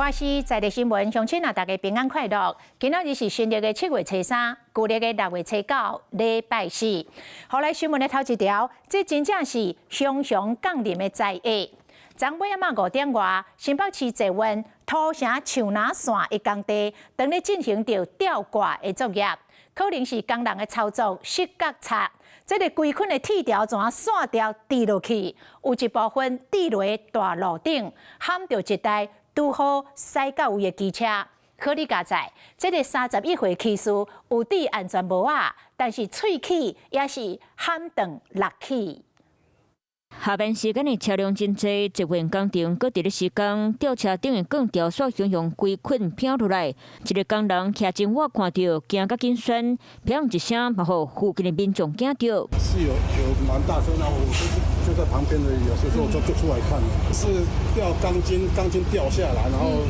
華視在地新聞，鄉親啊，大家平安快樂。今仔日是新曆的7月初3，舊曆的6月初9，禮拜四。予來新聞的頭一條，這真正是熊熊降臨的災厄。昨暝仔5點外，新北市捷運土城樹林線的工地，當咧進行著吊掛的作業，可能是工人的操作失覺察，這个規捆的鐵條怎線條跌落去，有一部分跌落大路頂，撼著一台拄好駛到位的機車。好佳哉，這个31歲騎士有戴安全帽仔，但是喙齒也是撼斷六齒。下班時間的車輛真濟，捷運工程閣佇咧施工，吊車頂的鋼條煞雄雄規捆飄落來，一个工人徛真倚看著，驚甲緊酸，砰一聲，嘛予附近的民眾驚著。是有蠻大聲，然後我就在旁邊而已，有時候就出來看，是吊鋼筋，鋼筋掉下來，然後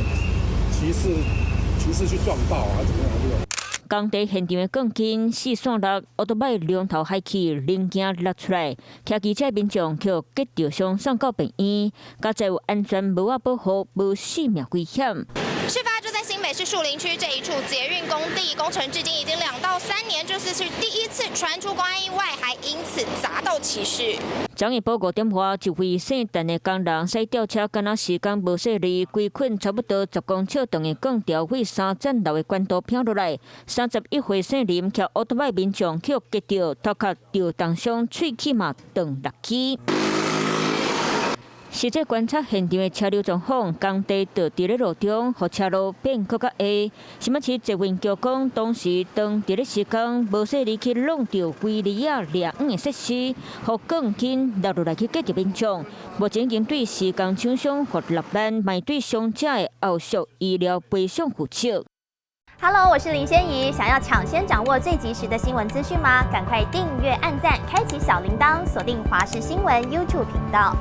騎士去撞到還是怎麼樣？工地現場的鋼筋四線六，烏托擺龍頭海起零件落出來，騎機車民眾予擊著傷送到病院，佳哉有安全帽仔保護，無性命危險。事發就在新北市樹林區這一處捷運工地，工程至今已經2到3年，這次是第一次傳出工安意外，還因此砸到騎士。昨下晡5點外，一位姓陳的工人駛吊車，敢若施工無細膩，規捆差不多10公尺長的鋼條，對3層樓的懸度飄落來。31歲姓林，騎烏托擺民眾予擊著，頭殼著重傷，喙齒嘛斷六支。實際觀察現場的車流狀況，工地就佇咧路中，予車路變閣較狹。新北市捷運局講，當時當佇咧施工，無細膩去弄著圍籬仔掠網的設施，予鋼筋落落來去擊著民眾。目前已經對施工廠商罰6萬，嘛對傷者的後續醫療賠償負責。 Hello，我是林仙怡。想要搶先掌握最及時的新聞資訊嗎？趕快訂閱、按讚、開啟小鈴鐺，鎖定華視新聞 YouTube 頻道。